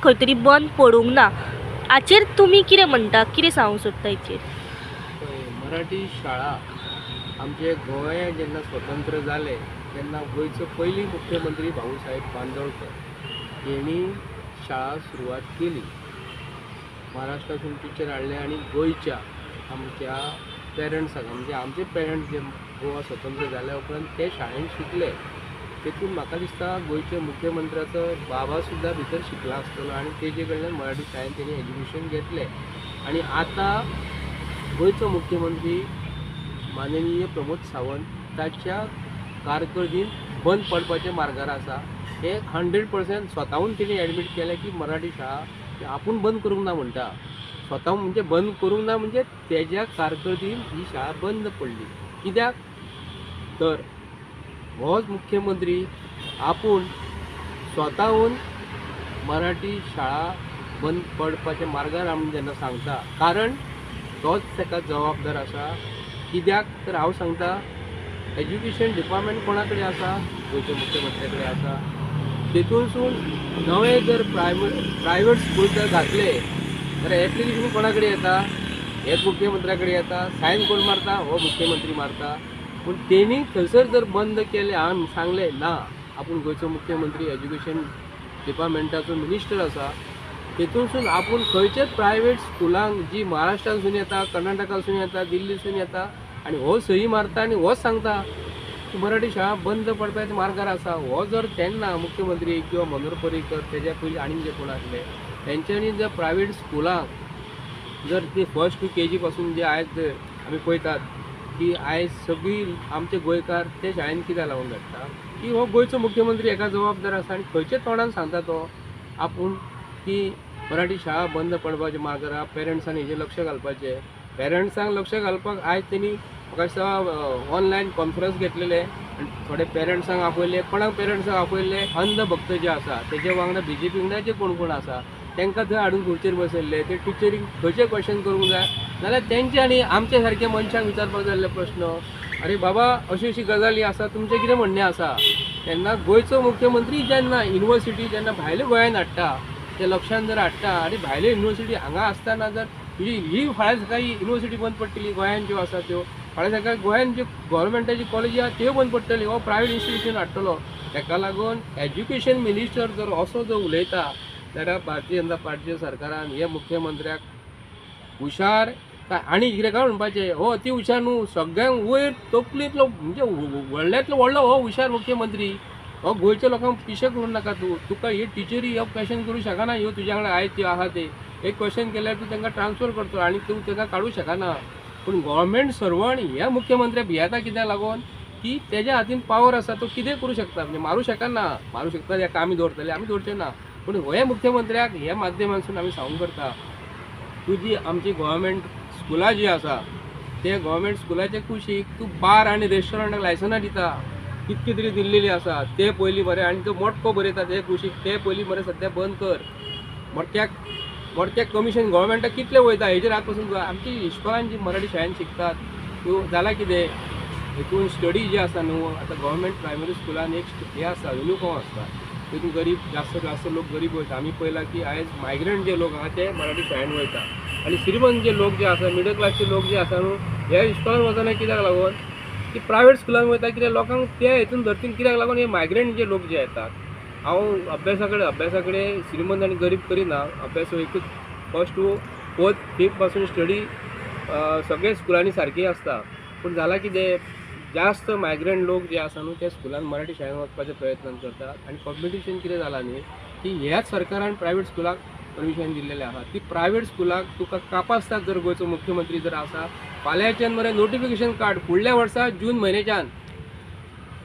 खंय तरी बंद पडूंक ना. हाचेर तुमी कितें म्हणटा, कितें सांगूंक सोदता हेचेर? मराठी शाळा आमचे गोंय जेन्ना स्वतंत्र जालें तेन्ना गोंयचो पयली मुख्यमंत्री भाऊसाहेब बांदोडकर हेणी शाळा सुरवात केली. महाराष्ट्रासून टिचर हाडले आनी गोंयच्या आमच्या पेरंट्साक, म्हणजे आमचे पेरंट्स जे गोवा स्वतंत्र जाल्या उपरांत ते शाळेंत शिकले. तेतून म्हाका दिसता गोंयच्या मुख्यमंत्र्याचो बाबा सुद्दां भितर शिकला आसतलो आनी तेजे कडल्यान मराठी शाळेंत तेणी एज्युकेशन घेतलें. आनी आतां गोंयचो मुख्यमंत्री माननीय प्रमोद सावंत ताच्या कारकिर्दीन बंद पडपाच्या मार्गार आसा. हे 100% स्वताहून तेणी एडमीट केलें की मराठी शाळा आपूण बंद करूंक ना म्हणटा. स्वता म्हणजे बंद करूंक ना म्हणजे तेज्या कारकिर्दीन ही शाळा बंद पडली. कित्याक तर होच मुख्यमंत्री आपूण स्वताहून मराठी शाळा बंद पडपाच्या मार्गार आमी जेन्ना सांगता, कारण तोच ताका जबाबदार आसा. कित्याक तर हांव सांगता, एज्युकेशन डिपार्टमेंट कोणा कडेन आसा? गोंयच्या मुख्यमंत्र्या कडेन आसा. तेतूनसून नवे जर प्रायवेट स्कूल जर घातले जाल्यार एप्लिकेशन कोणा कडेन येता? हेच मुख्यमंत्र्या कडेन येता. सायन कोण मारता? हो मुख्यमंत्री मारता. पूण तेणी थंयसर जर बंद केलें, हांवें सांगलें ना, आपूण गोंयचो मुख्यमंत्री एज्युकेशन डिपार्टमेंटाचो मिनिस्टर आसा, तेतूनसून आपूण खंयच्याच प्रायवेट स्कुलांक जी महाराष्ट्रांतसून येता, कर्नाटकासून येता, दिल्लीसून येता आनी हो सही मारता आनी होच सांगता की मराठी शाळा बंद पडपाच्या मार्गार आसा. हो जर तेन्ना मुख्यमंत्री किंवा मनोहर पर्रीकर तेज्या पयलीं आनी जे कोण आसले तेंच्यांनी जर प्रायवेट स्कुलांक जर ती फर्स्ट टू के जी पासून जे आयज आमी पळयतात की आयज सगळीं आमचे गोंयकार ते शाळेन कित्याक लागून धाडटा की हो गोंयचो मुख्यमंत्री हेका जबाबदार आसा. आनी खंयच्या तोंडान सांगता तो आपूण की मराठी शाळा बंद पडपाच्या मार्गार आहा, पेरंट्सांनी हेजेर लक्ष घालपाचें. पेरंट्सांक लक्ष घालपाक आयज तेणी म्हाका दिसता ऑनलायन कॉन्फरन्स घेतलेले आनी थोडे पेरंट्सांक आपयले. कोणाक पेरंट्सांक आपयल्ले? अंधभक्त जे आसा तेजे वांगडा बीजेपी वांगडा जे कोण कोण आसा तांकां थंय हाडून खुर्चेर बसयल्ले. ते टिचरींक खंयचे क्वेश्चन करूंक जाय नाल्यार तेंचे आनी आमचे सारके मनशांक विचारपाक जाय आसले प्रश्न. अरे बाबा, अशी अशी गजाली आसा, तुमचें कितें म्हणणें आसा? तेन्ना गोंयचो मुख्यमंत्री जेन्ना युनिवर्सिटी जेन्ना भायले गोंयान हाडटा ते लक्षान जर हाडटा आनी भायले युनिवर्सिटी हांगा आसतना जर तुजी ही फाल्यां सकाळी युनिवर्सिटी बंद पडटली, गोंयान ज्यो आसा त्यो फाल्यां सकाळी गोंयान ज्यो गोवोरमेंटाची कॉलेजी आसा त्यो बंद पडटली, हो प्रायवेट इन्स्टिट्यूशन हाडटलो. ताका लागून एज्युकेशन मिनिस्टर जर असो जर उलयता जाल्यार भारतीय जनता पार्टीच्या सरकारान हे मुख्यमंत्र्याक हुशार काय आनी कितें काय म्हणपाचें, हो अती हुशार न्हू, सगळ्यांक वयर तकलेंतलो म्हणजे व्हडल्यांतलो व्हडलो हो हुशार मुख्यमंत्री. हो गोंयच्या लोकांक पिशें करूं नाका तूं. तुका ही टिचरी हो क्वेश्चन करूं शकना, ह्यो तुज्या वांगडा आयज त्यो आहा ते एक क्वेश्चन केल्यार तूं तांकां ट्रान्सफर करतलो आनी तूं तांकां काडूं शकना. पूण गव्हर्मेंट सर्वंट ह्या मुख्यमंत्र्याक भियेता कित्याक लागून की तेज्या हातीन पावर आसा, तो कितें करूं शकता, म्हणजे मारूं शकना, मारूं शकता हेका आमी दवरतले, आमी दवरचे ना. पूण हे मुख्यमंत्र्याक ह्या माध्यमांतसून आमी सांगूंक करता, तुजी आमची गव्हर्मेंट स्कुलां जी आसा ते गव्हर्मेंट स्कुलाचे कुशीक तूं बार आनी रेस्टॉरंटाक लायसनां दिता, कितकी तरी दिल्लेली आसा, ते पयलीं बरें. आनी तो मोटको बरयता ते कुशीक ते पयलीं बरें सद्या बंद कर. मोटक्याक मोटक्याक कमिशन गव्हर्मेंटाक कितलें वयता हेजेर आतां पसून आमची इस्कॉलान जी मराठी शाळेन शिकतात त्यो जालां कितें, हितून स्टडी जी आसा न्हू आतां गव्हर्मेंट प्रायमरी स्कुलान एक हें आसता, युनिफॉर्म आसता, तितून गरीब जास्त जास्त लोक गरीब वयता. आमी पळयलां की आयज मायग्रंट जे लोक आहा ते मराठी शाळेन वयता आनी श्रीमंत जे लोक जे आसा, मिडल क्लासचे लोक जे आसा न्हू ह्या इस्कॉलान वचना. कित्याक लागून की प्रायवेट स्कुलान वयता, कित्याक लोकांक ते हितून धरतीन कित्याक लागून हे मायग्रंट जे लोक जे येतात. हांव अभ्यासा कडेन श्रीमंत आनी गरीब करिना, अभ्यास एकूच फर्स्ट टू फोर्थ फिफ्थ पासून स्टडी सगळे स्कुलांनी सारकी आसता. पूण जालां कितें, जास्त मायग्रंट लोक जे आसा न्हू ते स्कुलान मराठी शाळेन वचपाचे प्रयत्न करतात आनी कॉम्पिटिशन कितें जालां न्ही की ह्याच सरकारान प्रायवेट स्कुलाक परमिशन दिल्लेलें आसा. ती प्रायवेट स्कुलाक तुका कापासतात जर गोंयचो मुख्यमंत्री जर आसा, फाल्यांच्यान मरे नोटिफिकेशन काड, फुडल्या वर्सा जून म्हयन्याच्यान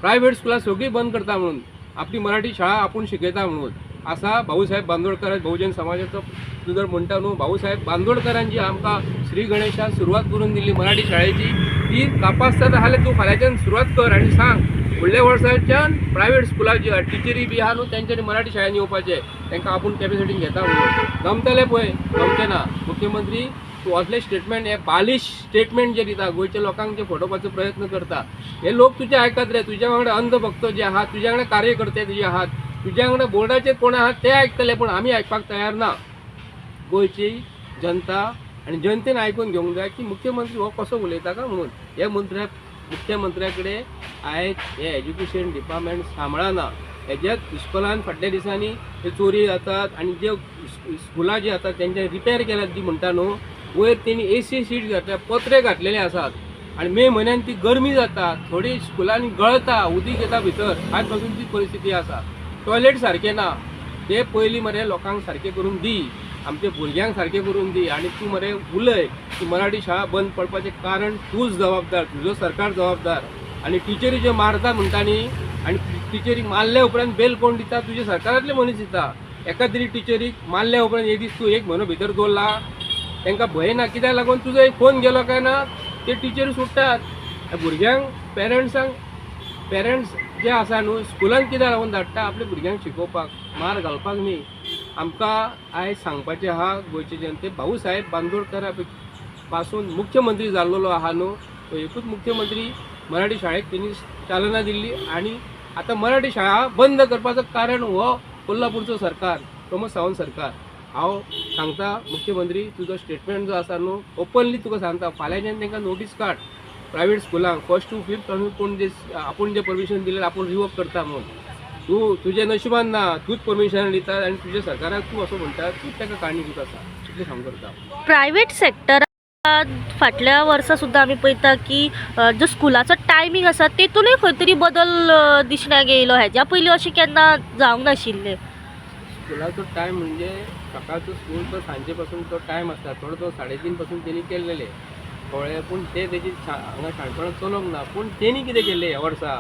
प्रायवेट स्कुलां सगळीं बंद करता म्हणून, आपली मराठी शाळा आपूण शिकयता म्हणून आसा. भाऊसाहेब बांदोडकर बहुजन समाजाचो तूं जर म्हणटा न्हू, भाऊसाहेब बांदोडकरांची आमकां श्री गणेशान सुरवात करून दिल्ली मराठी शाळेची ती कापासतात जाल्यार तूं फाल्यांच्यान सुरवात कर आनी सांग फुडल्या वर्साच्यान प्रायवेट स्कुलां जी टिचरी बी आहा न्हू तेंच्यांनी मराठी शाळेन येवपाचें, तांकां आपूण कॅपेसिटीन घेता म्हणून. जमतलें पळय, जमचें ना. मुख्यमंत्री तूं असले स्टेटमेंट, हे बालिश स्टेटमेंट जे दिता, गोंयच्या लोकांक जे फटोवपाचो प्रयत्न करता, हे लोक तुजे आयकत रे. तुज्या वांगडा अंधभक्त जे आहात, तुज्या वांगडा कार्यकर्ते जे आहात तुज्या वांगडा बोर्डाचेर कोण आहा ते आयकतले, पूण आमी आयकपाक तयार ना. गोंयची जनता आनी जनतेन आयकून घेवंक जाय की मुख्यमंत्री हो कसो उलयता काय म्हणून. हे मुख्यमंत्र्या कडेन आयज हे एज्युकेशन डिपार्टमेंट सांबाळना. हेज्याच इस्कोलान फाटल्या दिसांनी हे चोरी जातात आनी जे स्कुलां जी आसात तेंचे रिपेर केल्यात ती म्हणटा न्हू, वयर तेणी एसी सीट घातल्या, पत्रे घातलेले आसात आनी मे म्हयन्यान ती गरमी जाता, थोडी स्कुलांनी गळता, उदीक येता भितर, आज पासून ती परिस्थिती आसा. टॉयलेट सारकें ना, ते पयलीं मरे लोकांक सारकें करून दी, आमच्या भुरग्यांक सारकें करून दी. आनी तूं मरे उलय की मराठी शाळा बंद पडपाचें कारण तूंच जबाबदार, तुजो सरकार जबाबदार. आनी टिचरी ज्यो मारता म्हणटा न्ही, आनी टिचरीक मारल्या उपरांत बेल कोण दिता? तुजे सरकारांतले मनीस दिता. एका तरी टिचरीक मारल्या उपरांत एक दीस तूं एक म्हयनो भितर दवरला, तांकां भंय ना. कित्याक लागून तुजो एक फोन गेलो काय ना ते टिचरी सुट्टात. भुरग्यांक पेरंट्स जे आसा न्हू स्कुलान कित्याक लागून धाडटा? आपल्या भुरग्यांक शिकोवपाक, मार घालपाक न्ही. आमकां आयज सांगपाचें आहा गोंयचे जनते, भाऊसाहेब बांदोडकरा पासून मुख्यमंत्री जाल्लो आहा न्हू, तो एकूच मुख्यमंत्री मराठी शाळेक तेणी चालना दिल्ली. आनी आतां मराठी शाळा बंद करपाचो कारण हो कोल्हापूरचो सरकार, प्रमोद सावंत सरकार. हांव सांगता मुख्यमंत्री, तुजो स्टेटमेंट जो आसा न्हू ओपनली तुका सांगता, फाल्यांच्यान तांकां नोटीस काड प्रायवेट स्कुलांक 1st to 5th कोण जे आपूण जे परमिशन दिलें आपूण रिवोक करता म्हणून. तूं तुज्या नशिबान ना, तूंच परमिशन दिता आनी तुज्या सरकाराक तूं असो म्हणटा, तूंच ताका कारणीभूत आसा, इतलें सांगूंक करता. प्रायवेट सेक्टरात फाटल्या वर्सा सुद्दां आमी पळयता की जो स्कुलाचो टायमींग आसा तेतूनय खंय तरी बदल दिसण्याक येयलो. हेज्या पयलीं अशें केन्ना जावंक नाशिल्लें. स्कुलाचो टायम म्हणजे सकाळचो स्कूल तो सांजे पासून तो टायम आसता, थोडो तो 3:30 पासून तेणी केल्लेले कळ्ळें, पूण ते तेजी हांगा शाणपणान चलोवंक ना. पूण तेणी कितें केल्लें ह्या वर्सा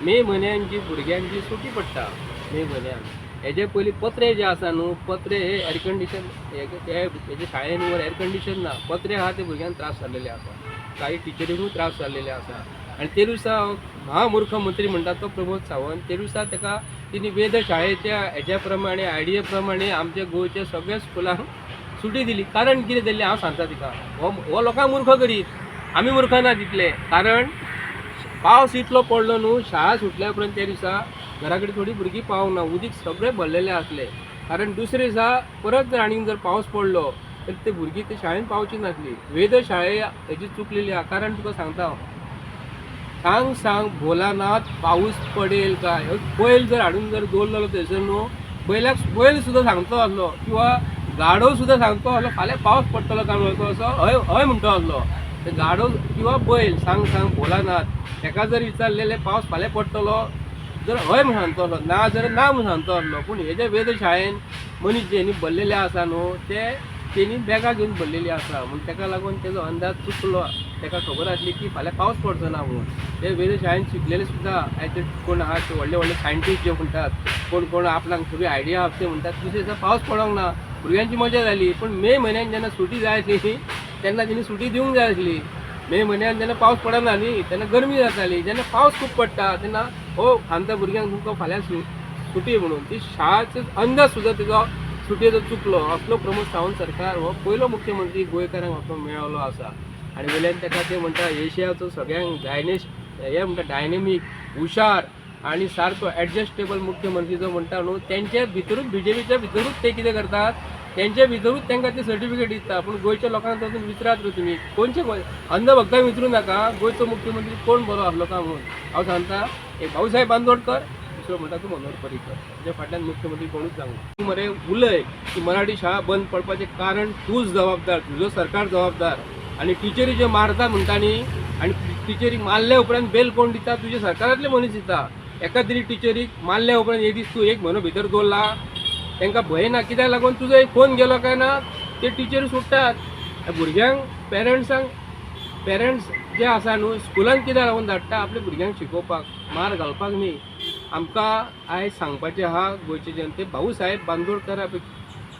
मे म्हयन्यान जी भुरग्यांची सुटी पडटा मे म्हयन्यान, हेजे पयलीं पत्रे जे आसा न्हू, पत्रे हे एअर कंडिशन हेजे शाळेन वर एअर कंडिशन ना, पत्रे आहा ते भुरग्यांक त्रास जाल्लेले आसा, काही टिचरींकूय त्रास जाल्लेले आसा. आनी ते दिसा महामूर्ख मंत्री म्हणटा तो प्रमोद सावंत, ते दिसा ताका तेणी वेद शाळेच्या हेज्या प्रमाणे आयडिया प्रमाणे आमच्या गोंयच्या सगळ्या स्कुलांक सुटी दिली. कारण कितें दिल्लें हांव सांगता तिका, हो लोकांक मूर्ख करीत, आमी मूर्ख ना तितले. कारण पावस इतलो पडलो न्हू, शाळा सुटल्या उपरांत त्या दिसा घरा कडेन थोडीं भुरगीं पावूंक ना, उदीक सगळें भरलेलें आसलें. कारण दुसरे दिसा परत जर आनीक जर पावस पडलो तर ते भुरगीं ते शाळेन पावची नासली. वेद शाळे हेजी चुकलेली आहा. कारण तुका सांगता हांव, सांग सांग भोलानाथ पाऊस पडेल काय, बैल जर हाडून जर दवरलेलो थंयसर न्हू, बैलाक बैल सुद्दां सांगतो आसलो किंवा गाडो सुद्दां सांगतो आसलो फाल्यां पावस पडटलो काय म्हणून, असो हय हय म्हणटो आसलो. ते गाडो किंवा बैल सांग सांग भोलानाथ तेका जर विचारलेलें पावस फाल्यां पडटलो जर हय म्हूण सांगतो आसलो, ना जर ना म्हूण सांगतो आसलो. पूण हेजे वेद शाळेन मनीस जेणी भरलेले आसा न्हू ते तेणी बॅगां घेवन भरलेली आसा, म्हूण तेका लागून तेजो अंदाज चुकलो. तेका खबर आसली की फाल्यां पावस पडचो ना म्हणून. ते वेद शाळेन शिकलेले सुद्दां आयज कोण आहा ते व्हडले व्हडले सायंटिस्ट जे म्हणटात, कोण कोण आपणाक सगळी आयडिया आसा ते म्हणटात दुसरे दिसा पावस पडोंक ना, भुरग्यांची मजा जाली. पूण मे म्हयन्यान जेन्ना सुटी जाय आसली तेन्ना तेणी सुटी दिवंक जाय आसली. मे म्हयन्यान जेन्ना पावस पडना न्ही तेन्ना गरमी जाताली, जेन्ना पावस खूब पडटा तेन्ना हो सांगता भुरग्यांक तुमकां फाल्यां सुटी म्हणून. ती शाळाचो अंदाज सुद्दां तेजो सुटयेचो चुकलो. असलो प्रमोद सावंत सरकार हो पयलो मुख्यमंत्री गोंयकारांक असो मेळ्ळो आसा. आनी वयल्यान ताका ते म्हणटा एशियाचो सगळ्यांक हे म्हणटा डायनेमीक, हुशार आनी सारको एडजस्टेबल मुख्यमंत्री जो म्हणटा न्हू, तेंचे भितरूच बीजेपीच्या भितरूच ते कितें करतात, तेंचे भितरूच तांकां ते सर्टिफिकेट दिता. पूण गोंयच्या लोकांक तातूंत विचारात न्हू तुमी, कोणचे अंधभक्तांक विचारूं नाका गोंयचो मुख्यमंत्री कोण बरो आसलो काय म्हणून. हांव सांगता एक भाऊसाहेब बांदोडकर, दुसरो म्हणटा तो मनोहर पर्रीकर, तेच्या फाटल्यान मुख्यमंत्री कोणूच जावंक ना. तूं मरे उलय की मराठी शाळा बंद पडपाचें कारण तूंच जबाबदार, तुजो सरकार जबाबदार. आनी टिचरी ज्यो मारता म्हणटा न्ही, आनी टिचरीक मारल्या उपरांत बेल कोण दिता? तुज्या सरकारांतले मनीस दिता. एका तरी टिचरीक मारल्या उपरांत एक दीस तूं एक म्हयनो भितर दवरला, तांकां भंय ना. कित्याक लागून तुजो एक फोन गेलो काय ना ते टिचरी सुट्टात. भुरग्यांक पेरंट्स जे आसा न्हू स्कुलान कित्याक लागून धाडटा? आपल्या भुरग्यांक शिकोवपाक, मार घालपाक न्ही. आमकां आयज सांगपाचें आहा गोंयचे जनते, भाऊसाहेब बांदोडकरा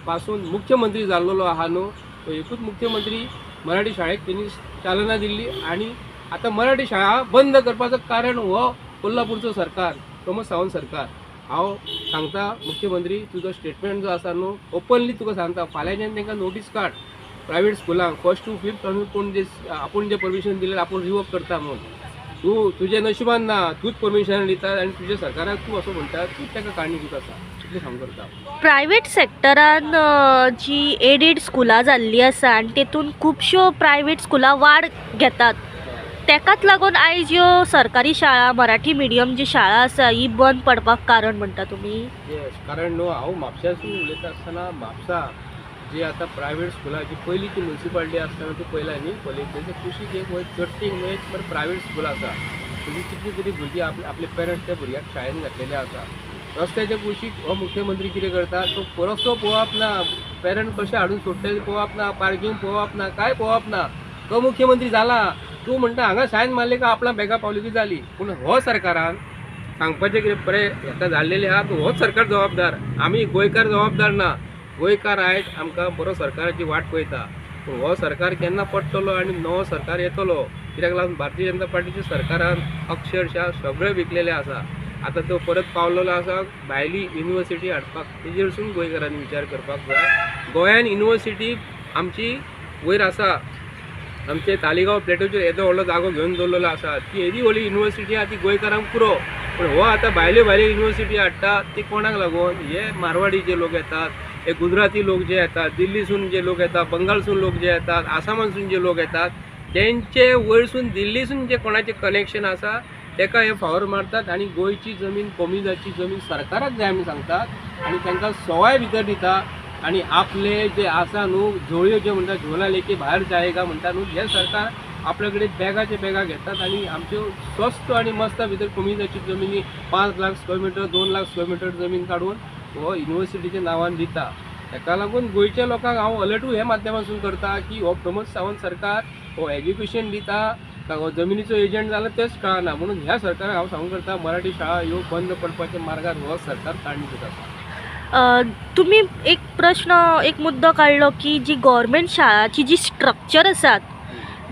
पासून मुख्यमंत्री जाल्लो आहा न्हू, तो एकूच मुख्यमंत्री मराठी शाळेक तेणी चालना दिल्ली. आनी आतां मराठी शाळा बंद करपाचो कारण हो कोल्हापूरचो सरकार, प्रमोद सावंत सरकार. हांव सांगता मुख्यमंत्री, तुजो स्टेटमेंट जो आसा न्हू ओपनली तुका सांगता, फाल्यांच्यान तांकां नोटीस काड प्रायवेट स्कुलांक 1st to 5th कोण जे आपूण जे परमिशन दिलें आपूण रिवोक करता म्हणून. तूं तुज्या नशिबान ना, तूंच परमिशन दिता आनी तुज्या सरकाराक तूं असो म्हणटा, तूं ताका कारणीभूत आसा, इतलें सांगूंक करता. प्रायवेट सॅक्टरान जी एडेड स्कुलां जाल्लीं आसा आनी तेतून खुबश्यो प्रायवेट स्कुलां वाड घेतात, तेकाच लागून आयज ह्यो सरकारी शाळा, मराठी मिडियम जी शाळा आसा ही बंद पडपाक कारण म्हणटा तुमी? येस, कारण न्हू हांव म्हापश्यासून उलयता आसतना म्हापसा जी आतां प्रायवेट स्कुलां जी पयलीं ती मुन्सिपालिटी आसतना ती पळयला न्ही, पयलीं तेजे कुशीक एक वयर चडटीक न्हू एक बरें प्रायवेट स्कूल आसा. थंय कितली तरी भुरगीं आपले आपले पेरंट्स त्या भुरग्याक शाळेन घातलेले आसा. रस्त्याच्या कुशीक हो मुख्यमंत्री कितें करता, तो रस्तो पळोवप ना, पेरंट कशें हाडून सोडटा तें पळोवप ना, पार्कींग पळोवप ना, कांय पळोवप ना. तो मुख्यमंत्री जाला, तूं म्हणटा हांगा सायन मारले काय आपल्या बॅगा पावली की जाली. पूण हो सरकारान सांगपाचें कितें बरें हेका जाल्लेलें आहा, होच सरकार जबाबदार, आमी गोंयकार जबाबदार ना. गोंयकार आयज आमकां बरो सरकाराची वाट पळयता, पूण हो सरकार केन्ना पडटलो आनी नवो सरकार येतलो, कित्याक लागून भारतीय जनता पार्टीच्या सरकारान अक्षरशा सगळें विकलेलें आसा. आतां तो परत पावलेलो आसा भायली युनिवर्सिटी हाडपाक, तेजेरसून गोंयकारांनी विचार करपाक जाय. गोंयान युनिवर्सिटी आमची वयर आसा, आमचे तालिगांव प्लेटोचेर येदो व्हडलो जागो घेवन दवरलेलो आसा, ती येदी व्हडली युनिवर्सिटी आहा ती गोंयकारांक पुरो. पूण हो आतां भायल्यो भायल्यो युनिवर्सिटी हाडटा ती कोणाक लागून, हे मारवाडी जे लोक येतात, हे गुजराती लोक जे येतात, दिल्लीसून जे लोक येतात, बंगालसून लोक जे येतात, आसामानसून जे लोक येतात, तेंचे वयरसून दिल्लीसून जे कोणाचें कनेक्शन आसा तेका हे फावर मारतात आनी गोंयची जमीन, कोमिजाची जमीन सरकाराक जाय म्हूण सांगतात आनी तांकां सवाय भितर दिता. आनी आपले जे आसा न्हू झोळयो ज्यो म्हणटा, झोला लेके भायर जायगा म्हणटा न्हू, हे सरकार आपल्या कडेन बॅगाचे बॅगां घेतात आनी आमच्यो स्वस्त आनी मस्त भितर कोमिजाची जमिनी 5 lakh square metre, 2 lakh square metre जमीन काडून हो युनिवर्सिटीच्या नांवान दिता. ताका लागून गोंयच्या लोकांक हांव अलर्टूय हे माध्यमांतसून करता की हो प्रमोद सावंत सरकार हो एज्युकेशन दिता काय हो जमिनीचो एजंट जाला तेंच कळना. म्हणून ह्या सरकाराक हांव सांगूंक करता, मराठी शाळा ह्यो बंद पडपाच्या मार्गार हो सरकार कारणीभूत आसा. तुमी एक प्रश्न, एक मुद्दो काडलो की जी गोवोरमेंट शाळाची जी स्ट्रक्चर आसात,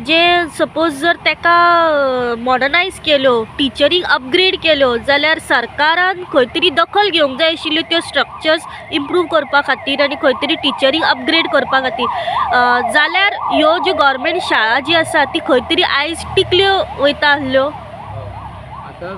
जे सपोज जर तेका मॉडर्नायज केल्यो, टिचरींक अपग्रेड केल्यो जाल्यार सरकारान खंय तरी दखल घेवंक जाय आशिल्ल्यो त्यो स्ट्रक्चर्स इम्प्रूव करपा खातीर आनी खंय तरी टिचरींक अपग्रेड करपा खातीर, जाल्यार ह्यो ज्यो गोवोरमेंट शाळा जी आसा ती खंय तरी आयज टिकल्यो वयता आसल्यो. आतां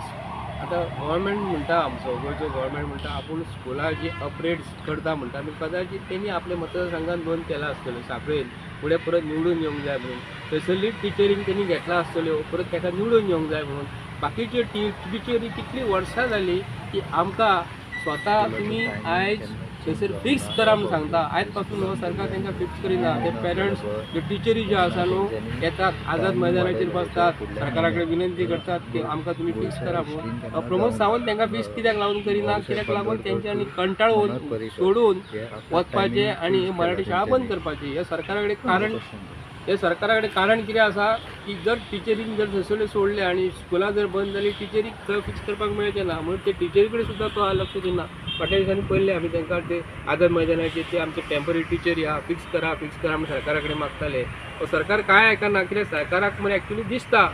आतां गव्हर्मेंट म्हणटा, आमचो गोंयचो गव्हर्मेंट म्हणटा आपूण स्कुलां जी अपग्रेड करता म्हणटा, आनी कदाचीत तेणी आपल्या मतदारसंघान बंद केलां आसतलें सांखळेन, फुडें परत निवडून येवंक जाय म्हणून. थंयसरली टिचरींक तेणी घेतला आसतल्यो, परत ताका निवडून येवंक जाय म्हणून. बाकीच्यो टिचरी कितलीं वर्सां जालीं की आमकां स्वता तुमी आयज थंयसर फिक्स करा म्हूण सांगता, आयज पासून हो सरकार तांकां फिक्स करिना. ते पेरंट्स ज्यो टिचरी ज्यो आसा न्हू येतात आझाद मैदानाचेर बसतात, सरकारा कडेन विनंती करतात की आमकां तुमी फिक्स करा म्हणून. प्रमोद सावंत तांकां फिक्स कित्याक लागून करिना, कित्याक लागून तेंच्यांनी कंटाळून सोडून वचपाचें आनी मराठी शाळा बंद करपाची. हे सरकारा कडेन कारण, हे सरकारा कडेन कारण कितें आसा की जर टिचरीन जर थंयसरले सोडले आनी स्कुलां जर बंद जाली, टिचरीक थंय फिक्स करपाक मेळचें ना, म्हणून ते टिचरी कडेन सुद्दां तो लक्ष दिना. फाटल्या दिसांनी पळयल्लें आमी तांकां ते आझाद मैदानाचेर ते आमचे टेंपररी टिचरी आहा फिक्स करा फिक्स करा म्हूण सरकारा कडेन मागताले. सरकार कांय आयकना, कित्याक सरकाराक मरे एक्चुली दिसता,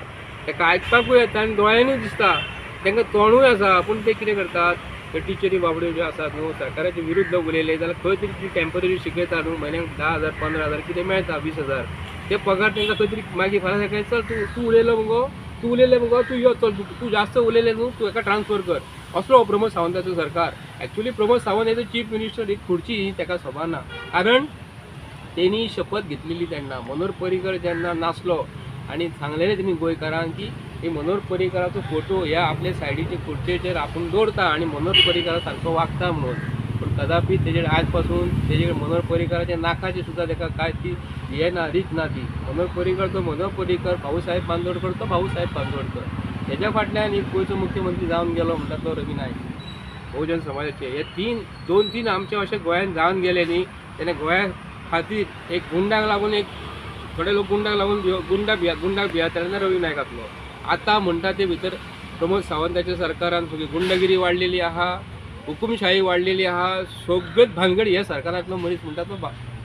ताका आयकपाकूय येता आनी दोळ्यांनीय दिसता, तांकां तोंडूय आसा, पूण ते कितें करतात, ते टिचरी बाबड्यो ज्यो आसात न्हू सरकाराचे विरुद्ध उलयले जाल्यार खंय तरी ती टेंपररी शिकयता न्हू, म्हयन्याक 10,000 15,000 कितें मेळटा, 20,000 ते पगार तांकां खंय तरी मागीर फाल्यां सकाळीं चल तूं तूं उलयलो मुगो, तूं उलयलें मुगो, तूं यो चल, तूं जास्त उलयलें न्हू, तूं हेका ट्रान्सफर कर, असलो हो प्रमोद सावंताचो सरकार. Actually Pramod Sawant as a chief minister एक खुर्ची ही ताका सोबाना, कारण तेणी शपथ घेतलेली तेन्ना मनोहर पर्रीकर जेन्ना नासलो आनी सांगलेलें तेणी गोंयकारांक की ही मनोहर पर्रीकराचो फोटो ह्या आपल्या सायडीचे खुर्चेचेर आपूण दवरता आनी मनोहर पर्रीकरा सारको वागता म्हणून. पूण कदापी तेजेर आयज पासून तेजेर मनोहर पर्रीकराच्या नाकाची सुद्दां ताका कांय ती हें ना, रीत ना ती. मनोहर पर्रीकर तो मनोहर पर्रीकर, भाऊसाहेब बांदोडकर तो भाऊसाहेब बांदोडकर. तेज्या फाटल्यान एक गोंयचो मुख्यमंत्री जावन गेलो म्हणटा तो रवी नायक, बहुजन समाजाचे. हे 2-3 आमचे अशे गोंयांत जावन गेले न्ही, तेन्ना गोंया खातीर एक गुंडाक लागून, एक थोडे लोक गुंडाक लागून गुंडाक भियेताले तेन्ना रवी नायक आसलो. आतां म्हणटा ते भितर प्रमोद सावंताच्या सरकारान सगळी गुंडगिरी वाडलेली आहा, हुकुमशाही वाडलेली आहा, सगळ्योच भानगडी ह्या सरकारांतलो मनीस म्हणटा तो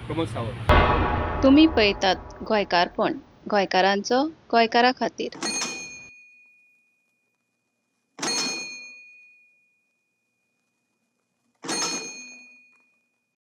प्रमोद सावंत. तुमी पळयतात गोंयकारपण, गोंयकारांचो गोंयकारा खातीर.